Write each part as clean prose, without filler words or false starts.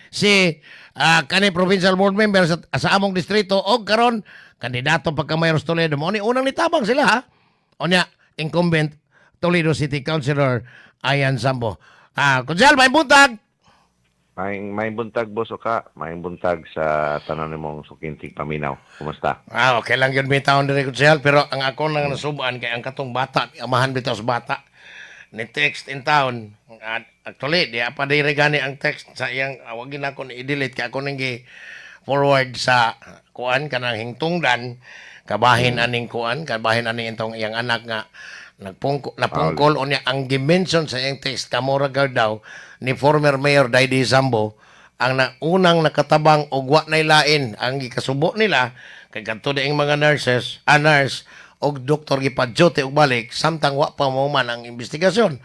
Si kani provincial board member sa among distrito og karon kandidato pagka mayor sa Toledo. Mao ni unang nitabang sila, ha. Unya incumbent Toledo City Councilor Ayan Sambo. Konsehal, may buntag. May buntag, boss ka, may buntag sa tanan nimong suking tigpaminaw. Kumusta? Okay lang yun may taon diri, konsehal, pero ang ako nang nasuban kay ang katong bata, amahan bitaw sa bata ni text in town. Actually, di pa diri gani ang text sa iyang wag na ako ni i-delete kay ako ning gi forward sa kuan kanang hingtungdan kabahin aning kuan, kabahin aning intong iyang anak nga nagpungko napungkol. Unya ang gi-mention sa iyang text, kamo ra gyud daw ni former Mayor Daydi Sambo ang unang nakatabang og wa nay lain ang gikasubo nila kay kadto diing mga nurses, nurse og doktor gipa-duty og balik samtang wa pa mahuman ang investigasyon.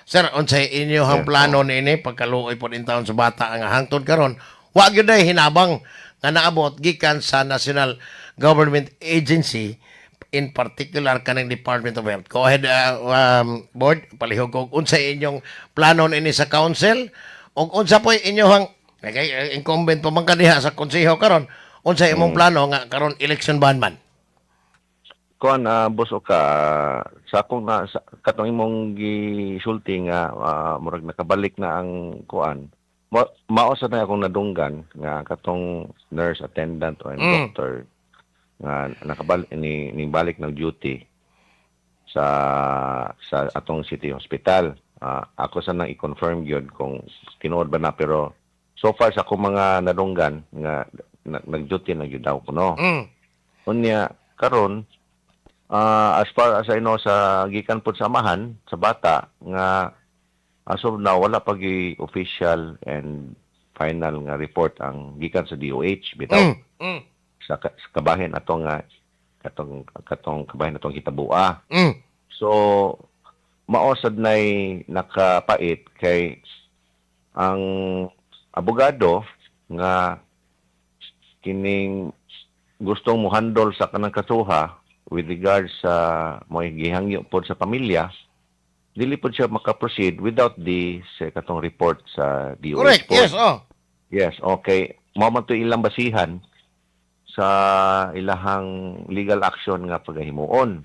Sir, unsay inyohang plano niini pagkaluoy pod in taon sa bata ang hangtod karon wa gyud ay hinabang nga naabot gikan sa national government agency, in particular kaning Department of Health? Go ahead, board, palihog og unsay inyong plano niini sa council ug unsa po'y inyohang kay incumbent pa man ka diha sa konseho karon, unsay imong plano nga karon election ban man? Kuan, boss ka, sa akong na sa, katong imong gisulti nga murag nakabalik na ang kuan. Mao sa na akong nadunggan nga katong nurse attendant o doctor nga nakabalik ni balik ng duty sa atong city hospital. Ako sa nang i-confirm gyud kung tinuod ba na, pero so far sa akong mga nadunggan nga nag-duty na gyud daw kuno. Unya karon, as far as I know sa gikan pod sa amahan sa bata nga as of now wala pa gi official and final nga report ang gikan sa DOH bitaw sa kabahin ato nga katong kabahin atong hitabua. So mao sad nay nakapait kay ang abogado nga kining gustong mo-handle sa kanang kasuha with regards sa mo gihangyo pod sa pamilya, dili pod siya maka-proceed without the sa katong report sa DOH pod. Yes, okay. Mao man to ilang basihan sa ilahang legal action nga pagahimuon.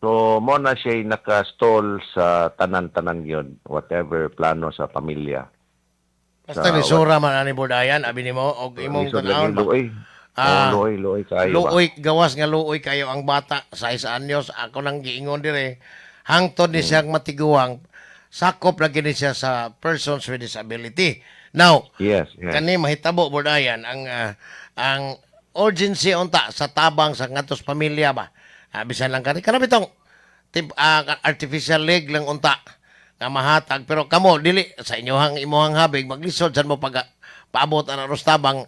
So mo na siya naka-stall sa tanan-tanan yun, whatever plano sa pamilya. Basta lisura man ani, Board Ayan, abi nimo og imong Lisod tan-awon lagi, ba? Luoy. Oh, luoy, luoy kayo ba? Luoy, gawas nga luoy kayo ang bata sa isa anyos. Ako nang giingon dire, hangtod ni siyang matiguang, sakop lagi ni siya sa persons with disability. Now, kani mahitabo, Board Ayan, ang urgency unta sa tabang sa ngadto sa pamilya ba. Bisan lang kani kana bitong tip, artificial leg lang unta nga mahatag, pero kamo dili sa inyohang imuhang habig maglisod sad mo pag paabot ang aros tabang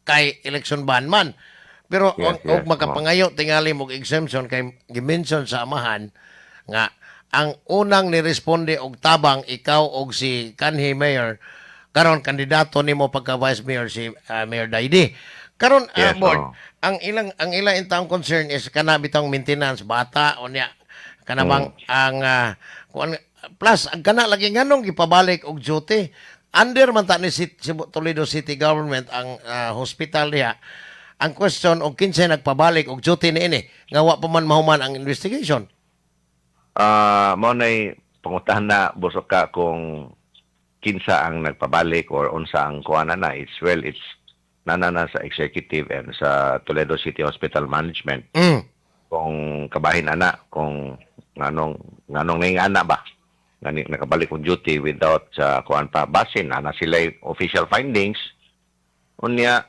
kay election ban man. Pero og makapangayo tingali mo exemption kay gimension sa amahan nga ang unang ni-responde og tabang ikaw og si kanhi mayor, karon kandidato nimo pagka vice mayor si Mayor Daidi. Karon board, ang ilang intang concern is kana bitong maintenance bata unya kana bang ang kuan, plus ang kana lagi nganong gipabalik og duty. Under man ta ni Toledo City Government ang hospital diha. Ang question, og kinsay nagpabalik og duty niini nga wa pa man mahuman ang investigation? Mao nay pangutana, boss ka, kung kinsa ang nagpabalik or unsa ang kuana na. It's, well, it's nana na sa executive and sa Toledo City Hospital Management kung kabahin ana, kung nganong ana ba ngani nakabalik og duty without sa kuan pa, basin ana sila official findings. Unya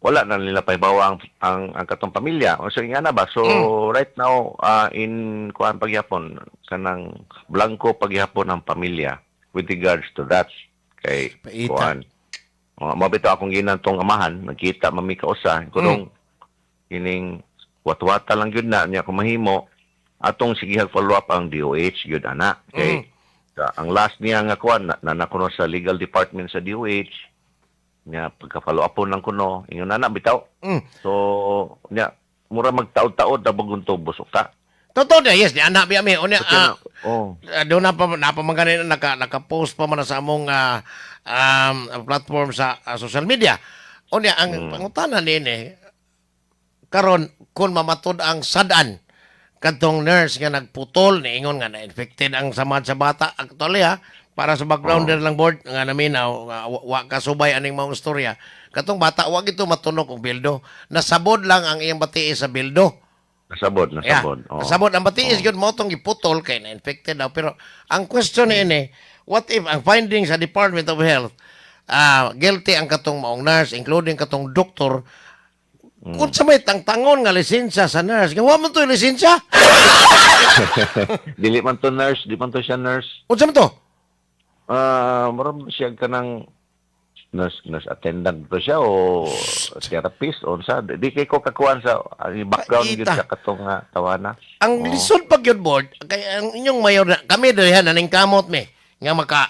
wala na nila pahibawa ang katong pamilya o so ingana ba. So right now, in kuan pagyapon, kanang blanco pagyapon ang pamilya with regards to that kay Paita. Kuan. Oh, mao bitaw akong ginantong amahan, nagkita mami kausa kunong kining watwata lang gyud na niya. Kung mahimo atong sigihag follow up ang DOH gyud ana kay ang last niya nga kuan na kuno sa legal department sa DOH niya, pagka follow up lang kuno ingon ana bitaw. So nya mura magtaod-taod na bagon to, boss ka. Totoo na, yes, di anak biya mi. Unya, Kaya oh. Doon na pa na pa man gani naka post pa man na sa among platform sa social media. Unya ang pangutana niini karon, kung mamatud ang sad-an kadtong nurse nga nagputol, niingon nga na-infected ang samad sa bata. Actually ha, para sa backgrounder lang, board, nga naminaw nga wa kasubay aning maong istorya, katong bata wa gito matunok og bildo, nasabod lang ang iyang batiis sa bildo. Nasabod, nasabod. Oh. Nasabod ang batiis gyud mo tong giputol kay na-infected daw. Pero ang question ni, what if ang findings sa Department of Health, guilty ang katong maong nurse, including katong doktor, kung sa may tangtangon nga lisensya sa nurse, nga wa man to lisensya. Dili man to nurse, di man to siya nurse. Unsa man to? Murag siya kanang nurse, nurse attendant to siya o therapist o sa di kay ko kakuan sa background gyud Paita. sa katong tawana. Ang lisod pag yun, board, kay ang inyong mayor na, kami dirihan naning kamot mi, nga maka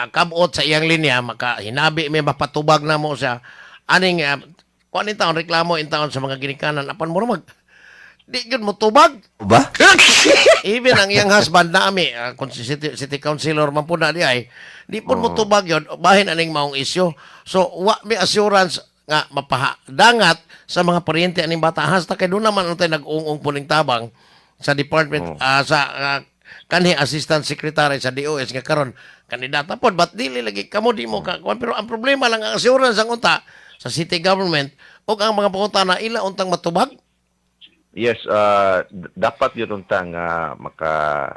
kabot sa iyang linya, maka hinabi mi, mapatubag na mo siya. Aning, kuan in taon, reklamo in taon sa mga ginikanan, apan mo mag, di gyud mo tubag. Ba? Even ang iyang husband na ami, kung si city councilor man po na di ay, di po mo tubag yun, bahin aning maong isyu. So, wa may assurance nga mapahadangat sa mga paryente aning bata. Hasta kay doon naman ang tayo nag-ung-ung po ning tabang sa department, sa kanhi assistant secretary sa DOS nga karon kandidata pod, but dili lagi kamo di mo ka kuan. Pero ang problema lang, ang assurance ang unta sa city government ug ang mga pangutana ila untang matubag. Yes, dapat yun unta nga maka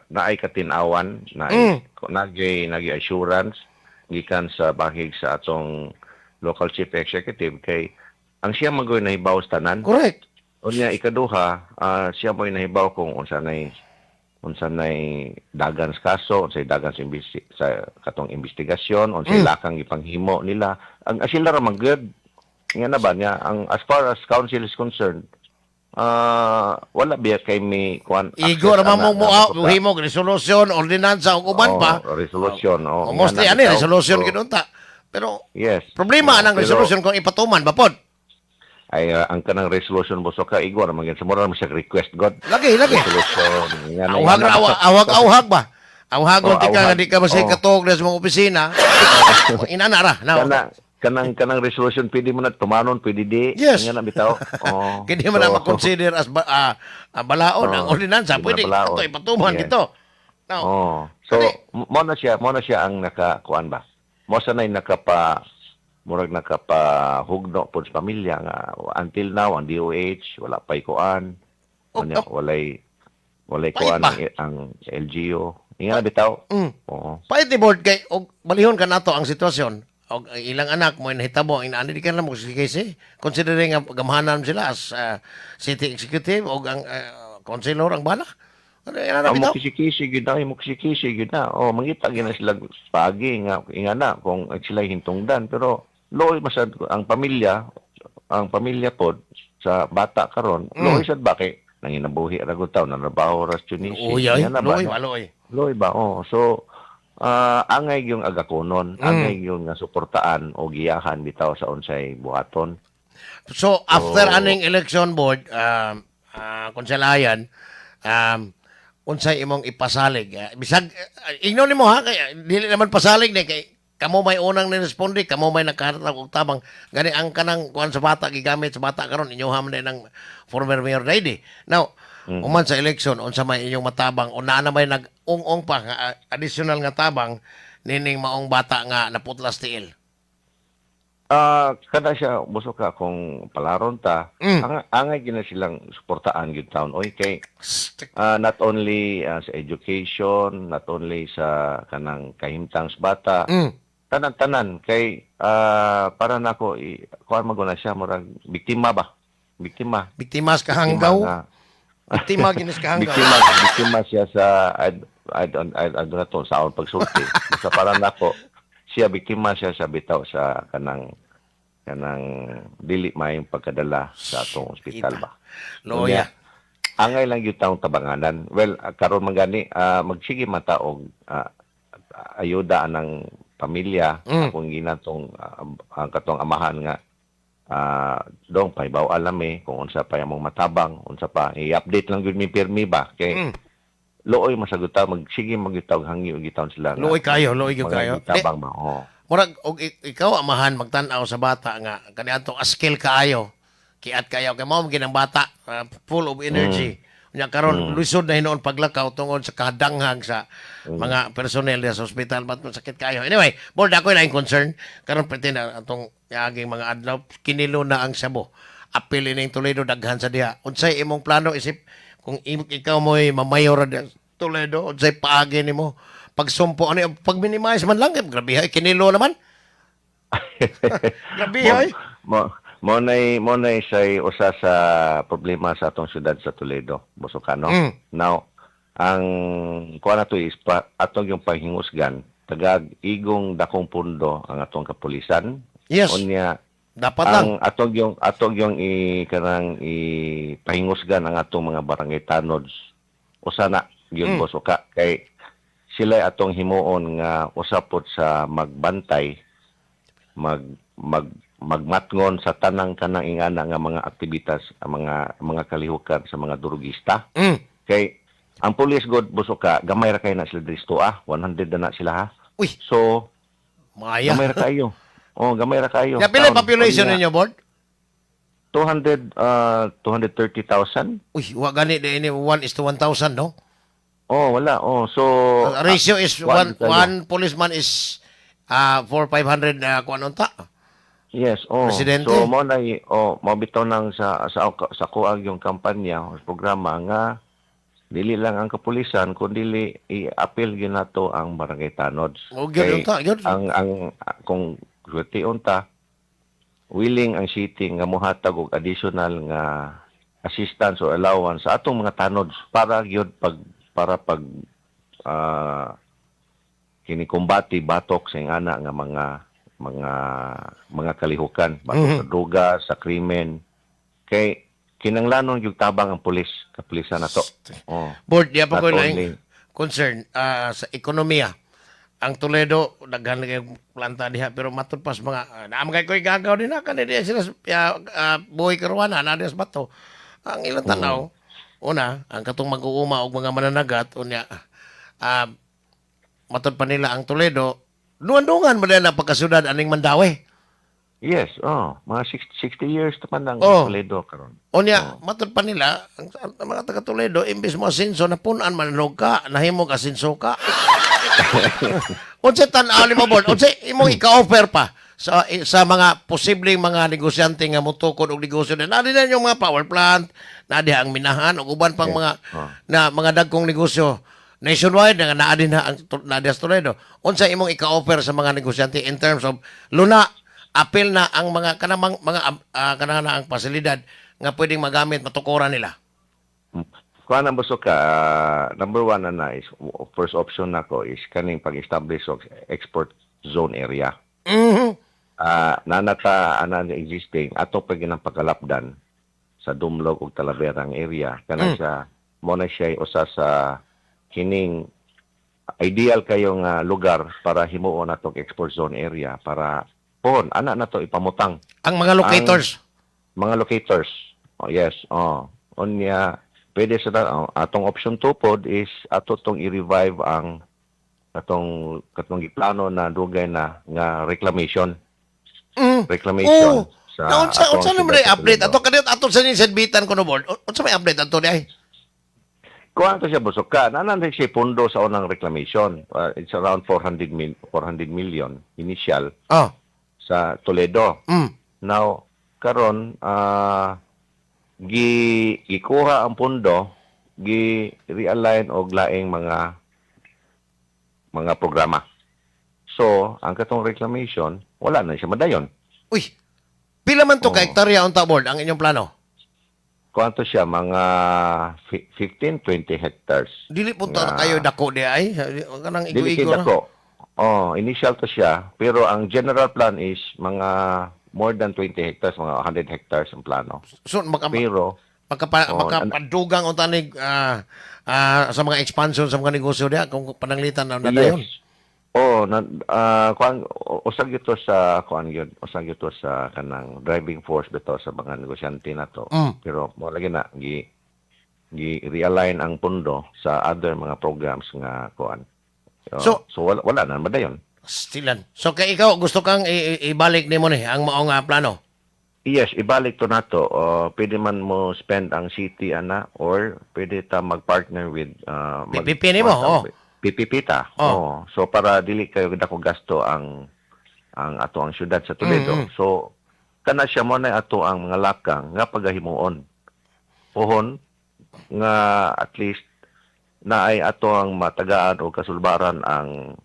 naay katinawan, naay nagay assurance gikan sa bahig sa atong local chief executive kay ang siya magoy nahibaw sa tanan. Unya ikaduha, siya mo'y nahibaw kung unsa nay dagan sa kaso, unsay dagan sa, sa katong investigasyon, unsay lakang gipanghimo nila. Ang sila ra man good. Nga na ba niya ang as far as council is concerned, wala biya kay mi kuan Igo ra man ana mo nga masuka. himog resolution, ordinansa ug uban Oo, pa. Resolution, oh. O mostly Nga na ani bitaw. resolution So, gid unta. Pero problema Oo, anang pero resolution kung ipatuman ba pod? Ay ang kanang resolution mo so ka igo ra man gyud, mura man siya request god. Lagi, lagi. Resolution. Nga na- Awhag nga ra na- awhag awhag ba? Awhagon Oh, ti ka nga awhag. di ka masay katuog sa mga opisina. Inana ra. Now, Kanang resolution pwede mo na tumanon, pwede di. Nga na bitaw. Oh. Kini man na So, ma-consider as balaod ang Oh, ordinansa. di mo na Pwede balaod. ato ipatuman dito. Now, Oh. So mo na siya ang nakakuan ba. Mo sa nay nakapa murag nakapa hugno pod sa pamilya nga until now ang DOH wala pay kuan. Oh, Unya, oh. walay Pait kuan ba? ang LGU. Nga na bitaw. Oo. Pait ni board kay og balihon ka nato ang sitwasyon og ang ilang anak mo nahitabo ang inaani, di ka na mo kasi considering nga gamhanan sila as city executive og ang councilor ang bala. Ano yan na Ang bitaw? mo kisi-kisi gyud na, mo kisi-kisi gyud na. Oh, mangita gyud na sila pagi nga nga na kung sila hintungdan, pero luoy masad ang pamilya pod sa bata karon, luoy sad ba kay nanginabuhi ra gud taw, nanrabaho ra sa Tunisia. Uy, ay, Nga na ba, luoy, no? luoy. Luoy ba? Oh, so angay yung agakonon, angay yung nga suportaan o giyahan bitaw sa unsay buhaton. So after aning election, board, konselayan, unsay imong ipasalig? Bisag ingnon nimo ha, kay dili naman pasalig ni kay kamo may unang ni-responde, kamo may nakahatag og tabang. Gani ang kanang kuan sa bata, gigamit sa bata karon inyoha man din ang former mayor Daidi. Now, human sa election, unsa may inyong matabang o naa na may nag-ung-ung pa nga additional nga tabang nining maong bata nga naputlas tiil? Kada siya buso ka kung palaron ta, ang angay gina silang suportaan gyud taon oy kay not only sa education, not only sa kanang kahimtang sa bata, tanan-tanan kay para nako kuan man gud na siya, murag biktima ba? Biktima. Biktimas Biktima kahanggaw. nga. Biktima ginis kahanggaw. Biktima, biktima siya sa I don't know sa akong pagsulti. Basta para nako siya biktima siya sa bitaw sa kanang kanang dili maayong pagkadala sa atong ospital ba. Loya. Unya, angay lang gyud taong tabanganan. Well, karon man gani magsige mata og ayuda anang pamilya akong ginatong ang katong amahan nga dong pahibaw alam eh kung unsa pa among matabang, unsa pa i-update lang gyud mi pirmi ba kay Luoy masaguta, magsige magyutaw hangyo gitawon sila nga. Luoy kayo, luoy gyud mga kayo. gitabang ba. Oh. Murag og ikaw amahan magtan-aw sa bata nga kaniadtong askil kaayo. Kiat kayo kay mao ginang bata, full of energy. Unya karon lisod na hinuon paglakaw tungod sa kadanghag sa mga personnel diha sa ospital, ba't sakit kayo. Anyway, board, ako na concern karon pwede na atong niaging mga adlaw, kinilo na ang sabo. Apil ining Toledo, daghan sa diha. Unsay imong plano isip kung ikaw mo'y mamayor diha sa Toledo, unsay paagi nimo pagsumpo ano, pag minimize man lang? Grabe hay, kinilo naman. Grabe hay. Mo nay say usa sa problema sa atong syudad sa Toledo, Bosokano. Now, ang kuha na to is pa, atong yung panghingusgan, tagag igong dakong pundo ang atong kapulisan. Unya Dapat lang. Ang atong yung i kanang i pahingusgan ang atong mga barangay tanods, usa na gyud, boss Oka, kay sila atong himuon nga usa pod sa magbantay, mag mag magmatngon sa tanang kanang ingana nga mga aktivitas, ang mga kalihukan sa mga durugista, kay ang pulis god, boss Oka, gamay ra kay na sila diri ah, 100 na na sila ha. Uy, So maya. gamay ra kayo, oh, gamay ra kayo. Ya, pila Taon. population Unya, ninyo, board? 200 230,000. Uy, wa gani di ini 1 is to 1,000, no? Oh, wala. Oh, so Ang ratio is one one, kayo. one policeman is 4 500 na kuan unta. Yes, oh. Presidente. So mo na oh, mo bitaw nang sa kuang yung kampanya o programa nga dili lang ang kapulisan kundi i-appeal gyud nato ang barangay tanods. Oh, gyud Kay unta, gyud. Ang kung swerte unta, willing ang city nga mohatag og additional nga assistance or allowance sa atong mga tanods para gyud pag para pag kini kumbati batok sa ingana nga mga kalihukan, batok sa droga, sa krimen, kay kinanglanon gyud tabang ang pulis, kapulisan nato. Oh. Board, di pa Not ko laing only- concern sa ekonomiya. Ang Toledo, daghan na kayong planta diha, pero matud pas mga, naam kay ko'y gagaw din na, kani diha sila, buhay karuana, na diha sa bato. Ang ilang tanaw, una, ang katong mag-uuma og mga mananagat, unya, matud pa nila ang Toledo, duwan-dungan mo na pagkasyudad aning Mandaue. Yes, oh, mga 60, 60 years man ang Toledo karon. Unya, matud pa nila, ang mga taga Toledo, imbis mo asinso, napunan man ka, nahimog asinso ka. Unsa tan-aw nimo, board? Unsa imong ika-offer pa sa mga posibleng mga negosyante nga motukod og negosyo na naa na yung mga power plant, naa diha ang minahan ug uban pang mga na mga dagkong negosyo nationwide nga naa din na ang naa diha sa Toledo. Unsa imong ika-offer sa mga negosyante in terms of luna, apil na ang mga kanang mga kanang na ang pasilidad nga pwedeng magamit, matukuran nila? Kuha na, boss ka, number one na is, first option nako is kaning pag-establish og export zone area. Nanata ana existing ato pa ginang pagkalapdan sa Dumlog ug Talaverang area, kanang sa mo na siya usa sa kining ideal kayo nga lugar para himuon natong export zone area para pohon ana nato ipamutang Ang mga locators. Mga locators. Oh, yes. Oh. Unya, pwede sa oh, atong option 2 pod is ato tong i-revive ang atong katong giplano na dugay na nga reclamation. Reclamation Oh, sa na unsa atong unsa naman siyudad may sa update Toledo. ato kaniyot ato sa ni Sedbitan kuno, board? Unsa may update ato di ay? Kuan to siya, busok ka. Nanan siya pundo sa unang reclamation. It's around 400 million initial sa Toledo. Now, karon gi gikuha ang pundo, gi realign og laing mga programa. So, ang katong reclamation, wala na siya madayon. Uy. Pila man to ka Oh. hektarya unta, board, ang inyong plano? Kuanto siya mga 15 20 hectares. Dili po to Nga. kayo dako di ay. Kanang Dili kay igo-igo na. dako. Oh, initial to siya, pero ang general plan is mga more than 20 hectares, mga 100 hectares ang plano. So maka Pero Oh, makapadugang unta ni sa mga expansion sa mga negosyo diha kung pananglitan na nadayon. Yes. Oh, na kuan usag ito sa kuan gyud, usag ito sa kanang driving force bitaw sa mga negosyante nato. Pero mo lagi na gi Gi-realign ang pondo sa other mga programs nga kuan. So, so wala na madayon. Stilan. So kay ikaw gusto kang ibalik nimo ni ang maong plano. Yes, ibalik to nato. Pwede man mo spend ang city ana or pwede ta mag-partner with PPP nimo, oh. PPP ta. Oh. Oh. So para dili kayo dako gasto ang ato ang syudad sa Toledo. So kana siya mo na ato ang mga lakang nga pagahimuon. Pohon nga at least na ay ato ang matagaan o kasulbaran ang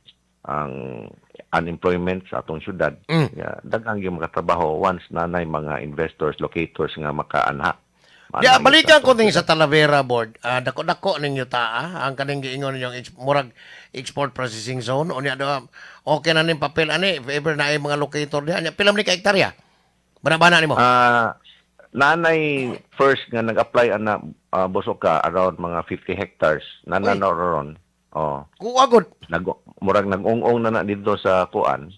unemployment sa atong syudad. Yeah, daghang yung makatrabaho once na nay mga investors, locators nga makaanha. Di Maanha balikan sa ko atong ning sa syudad. Talavera Board. Dako-dako ninyo taa ang kaning giingon ninyong murag export processing zone unya do okay na ning papel ani if ever na ay mga locator diha nya, pila man ni ka hektarya? Bana-bana nimo. Nanay first nga nag-apply ana, busok ka, around mga 50 hectares. Nana Uy. na ron. Oh, Kuha gud. nag murag nag-ong-ong na na dito sa kuan.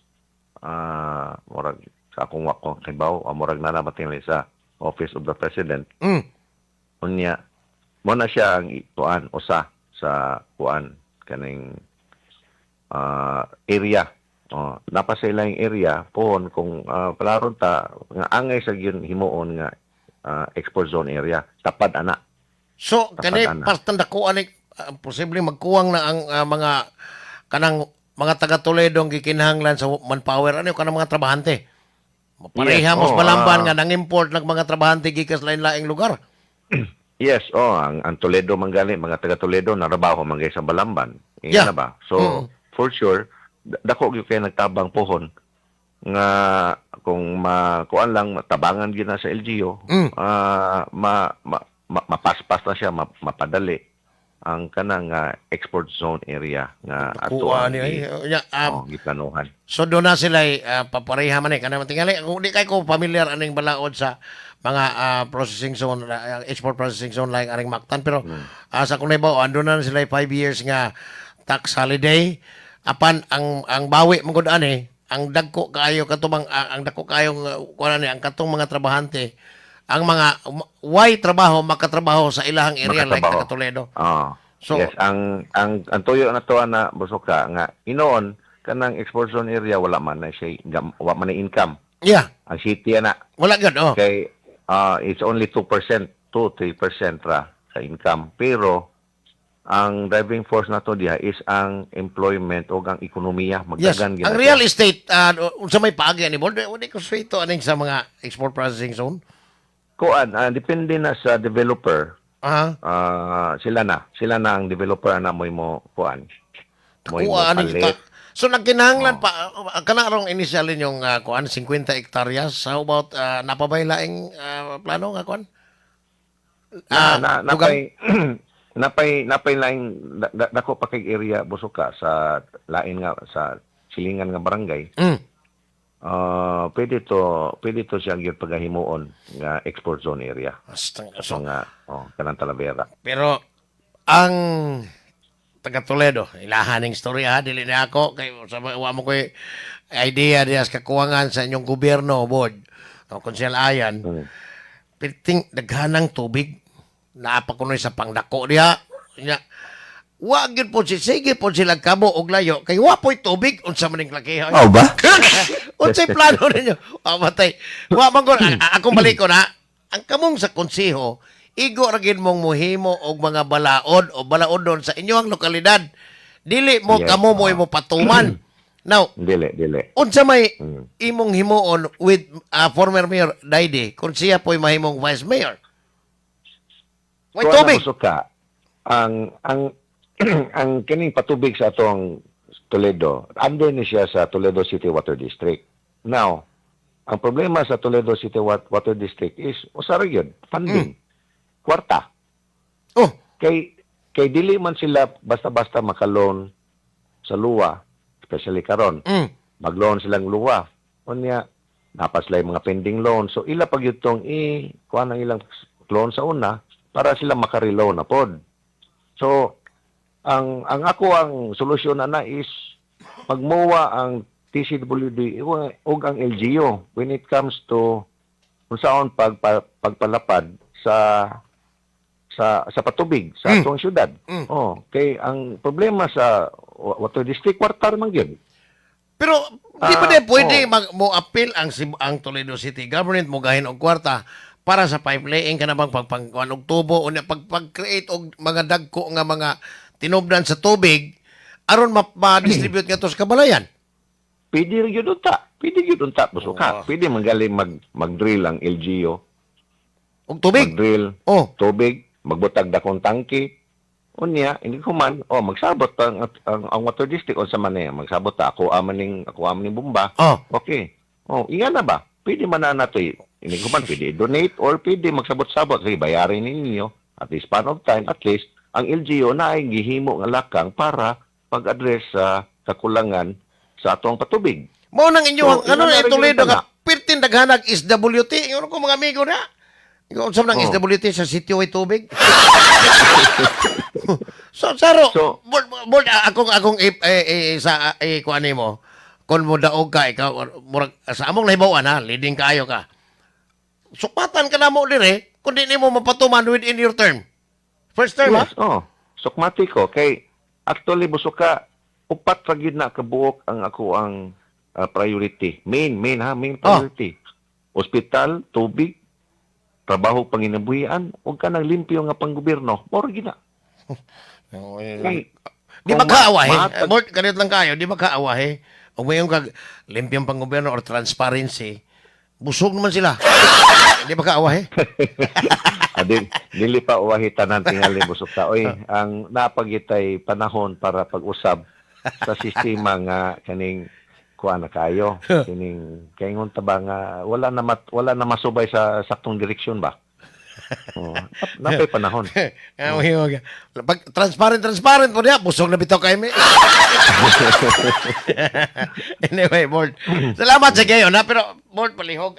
Murag sa akong wako kibaw, murag na na matingali sa Office of the President. Unya mo na siya ang kuan usa sa kuan kaning area. Oh, napa sa ilang area pohon kung palaron ta nga angay sa gyud himuon nga export zone area tapad ana. So Tapad kani ana. partang dako ani posible magkuwang na ang mga kanang mga taga Toledo ang gikinahanglan sa manpower ani o kanang mga trabahante. Pareha Yes, mo sa oh, Balamban nga nang-import ng mga trabahante gikas lain-laing lugar. Yes, oh, ang Toledo man gali, mga taga Toledo narabaho man gay sa Balamban. Ingon na ba? So, for sure, dako gyud kay nagtabang pohon nga kung makuan lang tabangan gyud na sa LGU, mapaspas na siya, mapadali ang kanang export zone area nga ato Kuha ang ni ay. Yeah, oh, giplanuhan. So doon na sila papareha man eh. Kanang tingali kung di kay ko familiar aning balaod sa mga processing zone, export processing zone like aning Mactan, pero sa kung naibaw ando na sila 5 years nga tax holiday apan ang bawi man gud ani ang dagko kaayo katong ang dagko kaayo kuan ani ang katong mga trabahante ang mga why trabaho makatrabaho sa ilahang area like Makatrabaho. taga Toledo. So, yes, ang tuyo na to ana, busok ka, nga inoon kanang export zone area wala man na siya wa man na income. Ang city ana Wala gyud, oh. kay it's only 2%, 2 3% ra sa income. Pero ang driving force nato diha is ang employment o ang ekonomiya magdagan gyud Ang na real siya. estate, unsa may paagi ani mo? Di ko swito aning sa mga export processing zone. Kuan, depende na sa developer. Sila na ang developer ana mo kuan. Mo Kuha ani palit. kita. So nagkinahanglan pa kana rong initial ninyong kuan 50 hektaryas. How about napabay laing plano nga kuan? Na dugang? napay napay laing dako pa kay area, busok ka, sa lain nga sa silingan nga barangay. Pwede to siyang gyud pagahimuon nga export zone area. So, Mga oh, kanang Talavera. Pero ang taga Toledo, ilahan ning storya ha, dili na ako kay sa wa mo koy idea diya sa kakuwangan sa inyong gobyerno board. O konsehal Ayan, piting daghanang tubig naa pa kunoy sa pangdako diha. Nya wa gyud po si sige po sila kabo og layo kay wa po'y tubig, unsa man ning lakiha. Oh ba? Unsay plano ninyo? Ah, matay. Wa man gud akong balikon ha. Ang kamong sa konseho, igo ra gid mong muhimo og mga balaod o balaod sa inyong lokalidad. Dili mo kamo mo imo patuman. Now, Dili, dili. unsa may imong himuon with former Mayor Daide kung siya po'y mahimong vice mayor? May Kuan na, tubig. busok ka. Ang kining patubig sa atong Toledo, under ni siya sa Toledo City Water District. Now, ang problema sa Toledo City Water District is usa ra gyud, funding. Kwarta. Kay dili man sila basta-basta makaloan sa LWUA, especially karon. Mag-loan silang LWUA. Unya, dapat sila yung mga pending loan. So ila pag tong i kuha ang ilang loan sa una para sila maka-reloan na pod. So ang ako ang solusyon ana is magmuwa ang TCWD ug ang LGU when it comes to kung saan pagpalapad sa Sa patubig sa atong syudad. Oh, kay ang problema sa water district, kwarta man gyud. Pero di ba di pwede mo appeal ang Toledo City Government mo gahin og kwarta para sa pipe laying, kana bang pagpangkuan og tubo, unya pag create og mga dagko nga mga tinubdan sa tubig aron ma-distribute ngadto sa kabalayan? Pwede ra gyud unta. Pwede gyud unta, busuka. Pwede man gali mag-drill ang LGU, Og tubig. mag-drill tubig, magbutag dakong tangki. Unya, hindi ko man, oh, magsabot ang water district unsa man niya, magsabot ta ako amaning bomba. Okay. Oh, iya na ba? Pwede man na nato eh. Hindi ko man pwede donate or pwede magsabot-sabot. Sige, bayarin ninyo at this span of time, at least ang LGU na ay gihimo nga lakang para pag-address sa kakulangan sa atong patubig. Mao nang inyo So, ano ina na na rin Toledo yung nga pirtin daghanag SWT. Ingon ko mga amigo na. Ingon sa nang SWT sa sitio ay tubig. So saro, bold, akong sa kuan nimo. Kung mo daog ka ikaw murag sa among nahibaw-an ha, leading kaayo ka. Sukmatan ka na mo dire kung di nimo mapatuman within your term. First term ha? Yes, oh. Sukmati ko kay actually, busuka, upat ra gyud na kabuok ang ako ang priority. Main main ha, main priority. Ospital, tubig, trabaho, panginabuhian ug kanang limpyo nga panggobyerno. Mao ra gyud na. Kay Di kung ba kaawahe? mahatag- Board, kanit lang kayo, di ba kaawahe? Kung may kag limpyong panggobyerno or transparency, busog naman sila. Di ba kaawahe? Dili pa uwahi tanan tingali, busuka. Oy, ang napagitay panahon para pag-usab sa sistema nga kaning kuan na kayo kining kaingon ta ba nga wala na masubay sa saktong direksyon ba. Oh, napay panahon. Pag transparent, transparent po niya, busog na bitaw kayo. Anyway, board. Salamat sa kayo na pero board, palihog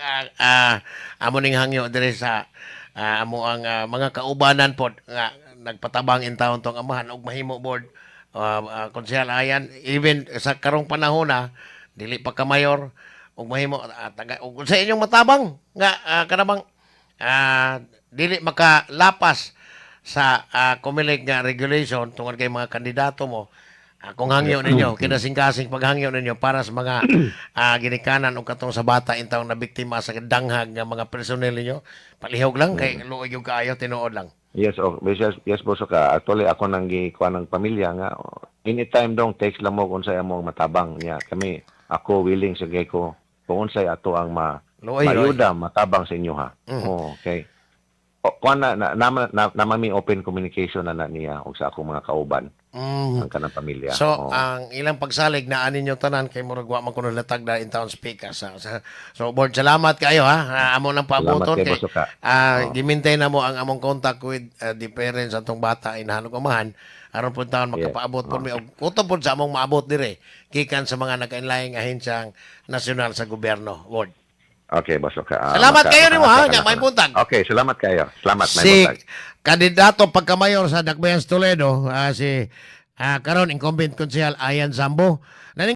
amo ning hangyo dire sa amo ang mga kaubanan pod nga nagpatabang in taon tong amahan og mahimo, board, konsehal Ayan, even sa karong panahon na dili pa ka mayor, og mahimo taga, og sa inyong matabang nga kanabang dili makalapas sa COMELEC nga regulation tungod kay mga kandidato mo. Akong hangyo ninyo, kinasing-kasing paghangyo ninyo para sa mga ginikanan o katong sa bata intawong na biktima sa danghag nga mga personnel ninyo. Palihog lang kay luoy yung kaayo, tinuod lang. Yes, oh, yes, busuka. Actually, ako nang gikuan ng pamilya nga oh, anytime dong text lang mo kung unsay amo ang matabang niya. Kami, ako willing sa ko kung unsay ato ang ma Luoy, luoy. mayuda matabang sa inyo ha. Oh, okay. O, kuan na mi open communication na na niya og sa akong mga kauban ang kanang pamilya. So, Oh. ang ilang pagsalig na anin ninyo tanan kay murag wa man kuno latag na in town speaker. So board, salamat kayo ha. Amo nang paaboton Salamat kay kay Bosuka. Gimintay na mo ang among contact with the parents atong bata inahan og amahan aron pud taon makapaabot pud mi og kutob pud sa among maabot dire gikan sa mga nakainlaing ahensyang nasyonal sa gobyerno. Board. Okay, Bosuka. Salamat kayo nimo, ha? makaasa ka Nya, na may ko na. buntag. Okay, salamat kayo. Salamat, may Si buntag. kandidato pagkamayor sa Dakbayan sa Toledo, si karon incumbent konsehal Ayan Sambo. Naning